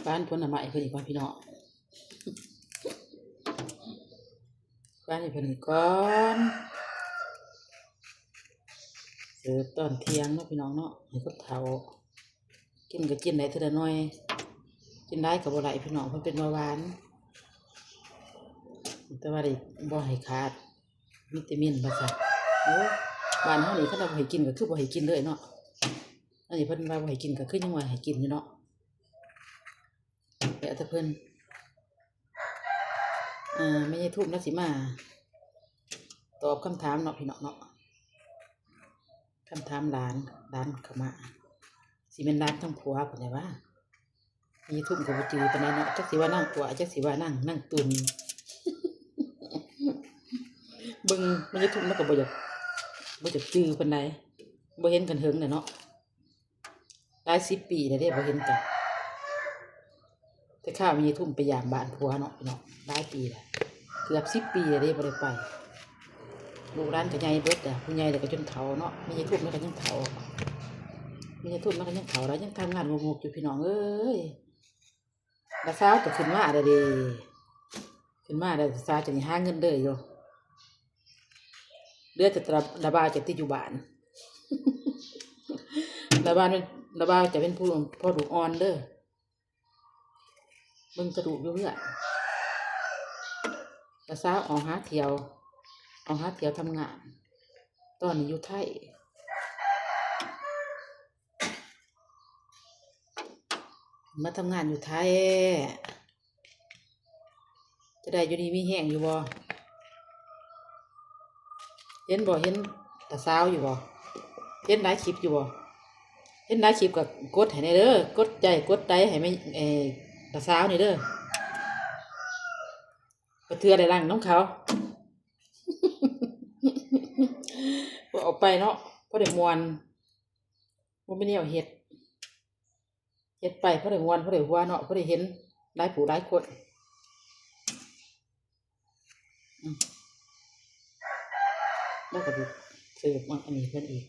ປານຜົນໄມ້ເພິ່ນອີກກ່ອນພີ່ນ້ອງ ປານໃຫ້ເພິ່ນອີກກ່ອນ ເສີບຕອນທ່ຽງເນາະພີ່ນ້ອງເນາະ ໃຫ້ຄົນເຖົ້າ ກິນກໍກິນໄດ້ເທື່ອລະໜ່ອຍ ກິນຫຼາຍກໍບໍ່ໄດ້ພີ່ນ້ອງ ເພິ່ນເປັນເບົາຫວານ ແຕ່ວ່າໄດ້ບໍ່ໃຫ້ຂາດ ວິຕາມິນວ່າຊັ້ນ ໂອ້ຍ ບ້ານເຮົານີ້ຄັນວ່າບໍ່ໃຫ້ກິນກໍຄືບໍ່ໃຫ້ກິນເລີຍເນາະ ອັນນີ້ເພິ່ນວ່າບໍ່ໃຫ້ກິນກໍຄືຍັງວ່າໃຫ້ກິນຢູ່ເນາະ ແລ້ວແຕ່ເພິ່ນ ເອີ ແມ່ຍາຍທຸ່ມລາວຊິມາຕອບຄຳຖາມເນາະ ພີ່ນ້ອງເນາະ ຄຳຖາມຫຼານ ຫຼານເຂົ້າມາ ຊິແມ່ນຫຼານທາງຜົວພຸ້ນແຫຼະຫວາ ແມ່ຍາຍທຸ່ມກໍບໍ່ຈື່ປານໃດເນາະ ຈັກຊິວ່ານາງຕົວະ ຈັກຊິວ່ານາງ ນາງຕຸ່ນ ເບິ່ງແມ່ຍາຍທຸ່ມລາວກໍບໍ່ຢາກ ບໍ່ຢາກຈື່ປານໃດ ບໍ່ເຫັນກັນເຫິງແລ້ວເນາະ ຫຼາຍສິບປີແລ້ວເດ້ບໍ່ເຫັນກັນ ແຕ່ຄາວແມ່ຍາຍທຸ່ມໄປຢາມບ້ານຜົວເນາະພີ່ນ້ອງ ຫຼາຍປີແລ້ວ ເກືອບສິບປີແລ້ວເດ້ບໍ່ໄດ້ໄປ ລູກຫຼານກໍໃຫຍ່ເບິດແລ້ວ ຜູ້ໃຫຍ່ແລ້ວກໍຈົນເຖົ້າເນາະ ແມ່ຍາຍທຸ່ມລາວກໍຍັງເຖົ້າ ແມ່ຍາຍທຸ່ມລາວກໍຍັງເຖົ້າ ລາວຍັງທຳງານງຸກໆຢູ່ພີ່ນ້ອງເອີຍ ລາວສາວກໍຂຶ້ນມາແລ້ວເດ້ ຂຶ້ນມາແລ້ວ ສາວຈະໄດ້ຫາເງິນເລີຍຢູ່ ເຫຼືອແຕ່ລາວບ່າວຈະຕິດຢູ່ບ້ານ ລາວບ່າວ ລາວບ່າວຈະເປັນຜູ້ພໍ່ລູກອ່ອນເດີ ເບິ່ງແຕ່ລູກຢູ່ເຮືອນ ລາວສາວອອກຫາທ່ຽວ ອອກຫາທ່ຽວທຳງານ ຕອນນີ້ຢູ່ໄທ ມາທຳງານຢູ່ໄທ ຈະໄດ້ຢູ່ດີມີແຮງຢູ່ບໍ່? ເຫັນບໍ່? ເຫັນຕາສາວຢູ່ບໍ່? ເຫັນຫຼາຍຄລິບຢູ່ບໍ່? ເຫັນຫຼາຍຄລິບກໍກົດໃຫ້ແດ່ເດີ ກົດໃຈກົດໄລໃຫ້ແມ່ ເອີ ຕາສາວນີ້ເດີ ກະເທື່ອໄດ້ລັງນຳເຂົາ ເວົ້າອອກໄປເນາະ ພໍໄດ້ມ່ວນ ບໍ່ມີແນວເຮັດ ເຮັດໄປພໍໄດ້ມ່ວນ ພໍໄດ້ຫົວເນາະ ພໍໄດ້ເຫັນຫຼາຍຜູ້ຫຼາຍຄົນ ອືມ ແລ້ວກໍຊິເສີບອັນນີ້ເພິ່ນອີກ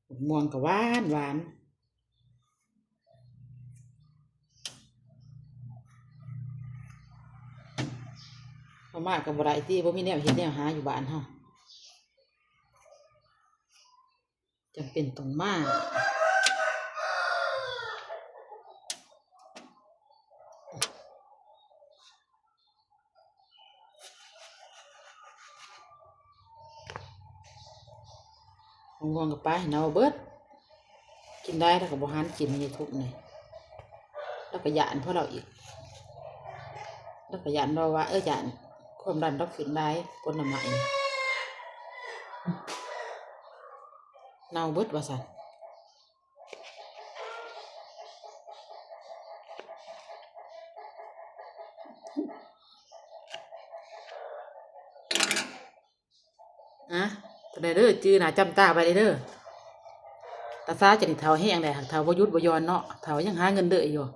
ໝາກມ່ວງກໍຫວານໆ ບໍ່ມາກໍບໍ່ໄດ້ຕິ ບໍ່ມີແນວເຮັດແນວຫາຢູ່ບ້ານເຮົາ ຈຳເປັນຕ້ອງມາ ໝາກມ່ວງກໍປາໃຫ້ເນົ່າເບິດ ກິນໄດ້ແລ້ວກໍບໍ່ຫັນກິນ ຍາຍທຸ່ມນີ້ ລາວກໍຢ້ານພວກລາວອີກ ລາວກໍຢ້ານເວົ້າວ່າ ເອີ ຢ້ານຄວາມດັນລາວຂຶ້ນຫຼາຍ ຜົນໄມ້ເນົ່າເບິດວ່າຊັ້ນ. ອະ ເທົ່າໃດເດີ ຈື່ໜ້າຈ້ຳຕາໄວ້ເດີ ຕາສາວຈະໄດ້ເຖົ້າແຮງໄດ໋ ຫາກເຖົ້າບໍ່ຢຸດບໍ່ຢ່ອນເນາະ ເຖົ້າຍັງຫາເງິນເດີຢູ່.